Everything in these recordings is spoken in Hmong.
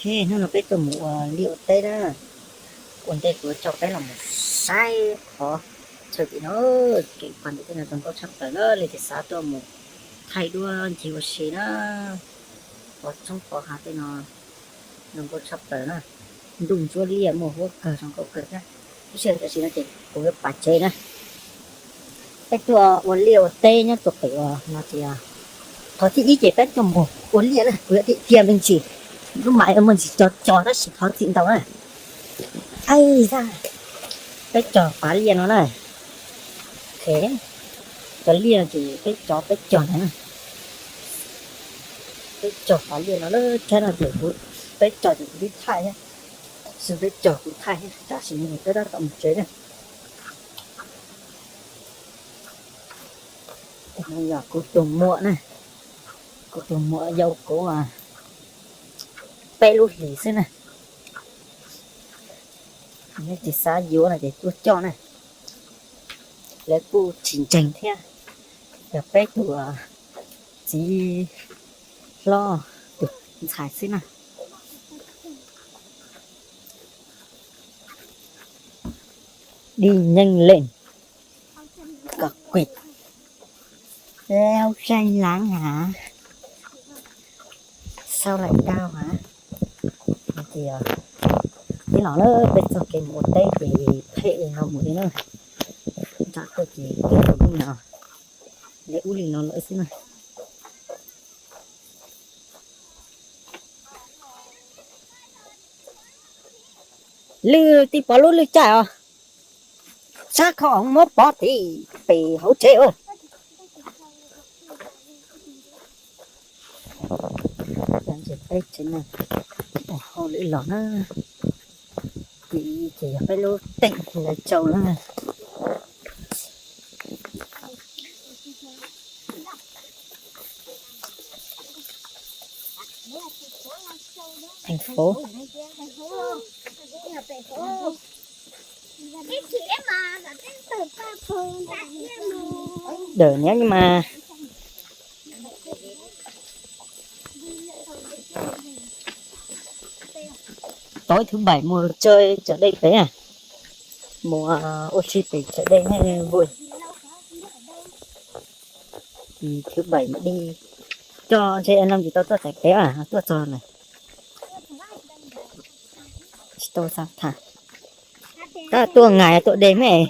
Ok, hnub no peb tuaj mus ua liaj ua teb na. Ua ntej kuv coj peb los mus saib qhov chaw tim no, kev pom ntawm tej no zoo nkauj tshaj plaws na, li ces xav tuaj mus thaij duab ncig ua si na. Pov txhoob pov hav tej no zoo nkauj tshaj plaws na. Ntuj ntsuab liaj muaj huab kawg zoo nkauj kawg thiab. Lub sij hawm tam sim no ces kuv yuav pas tsev na. Peb tuaj ua liaj ua teb nyob rau pem uas no ces qhov thib ib ces peb tuaj mus ua liaj na, kuv yuav tiag tiag me ntsis, lub mam muaj ntsis co co tab sis thov txim ntau na. Ai, peb cog pav liaj no na. Ok, cov liaj no ces peb cov peb cog ntawd na. Peb cog pav liaj no na, tsab no ces kuv, peb cog ces kuv twb thaij thiab, xwb peb cog kuv thaij thiab, tam sim no peb tab tom mus tsev na. Yog kuv tus muam na, kuv tus muam yau kuv peb lub hlis xwb na. Yog leej twg xav yuav no ces tuaj coj na. Lawv kuj tsis ntseeg thiab, yog peb tus txiv hlob tus ntxhais xwb na. Đi Nhân Lên, Cỏ Quẹt, Lao Sai Láng hả? Sao lại đau hả? Ces tib los na, peb txoj kev mus ua teb ces phem li no mus li na. Nram tuaj ces peb mus li no, lawv ub li no lawm xwb na. Lwj tij pov lub lwj caij os, sab kho muab pov tim pem hauv tsev os. Peb tsev neeg ua hauj lwm los na, ces yog peb lub teem lawv tsau na. Thành phố. Đỡ nếu như mà tối thứ bảy mùa chơi chợ đêm đấy à? Mùa ua si pem chợ đêm hay vui? Thứ bảy mà đi. Cho ntshe năm gì tao tuaj txais kev à, tuaj txog lawm. Tsis tau xav tham. Tab tuaj ngày tuaj đêm ne.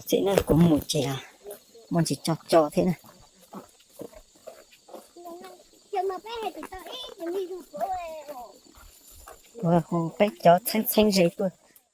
Txim na, kuv mus tsev, muaj ntsis tso tso thiab na. Ua hu peb cov txheeb txheeb ze tuaj.